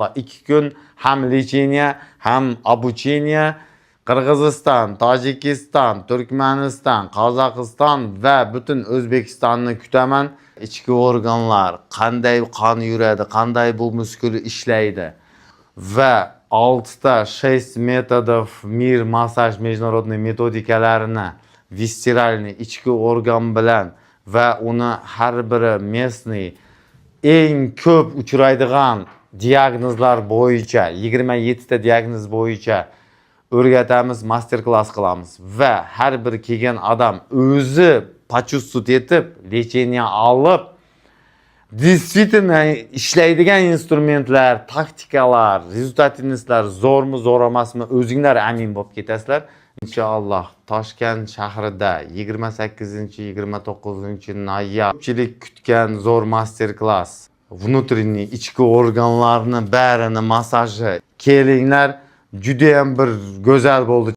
2 kun ham лечение, ham обучение. Qirg'iziston, Tojikiston, Turkmaniston, Qozog'iston va butun O'zbekistonni kutaman. Ichki organlar qanday qon yuradi, qanday bu muskul ishlaydi va 6 ta, 6 методов мир массаж международный metodikalarini висцеральный ichki organ bilan va uni har biri местный eng ko'p uchraydigan diagnozlar bo'yicha, 27 ta diagnoz bo'yicha o'rgatamiz, master klass qilamiz va har bir kelgan odam o'zi почувствовать etib, лечение olib, действительно ishlaydigan instrumentlar, taktikalar, результативность lar zo'rmi, zo'r emasmi, o'zinglar amin bo'lib ketasizlar inshaalloh. Toshkent shahrida 28, 29 noyabr ko'pchilik kutgan zo'r master klass, внутренний ichki organlarni barini massaji. Kelinglar, judayam bir go'zal bo'ldi.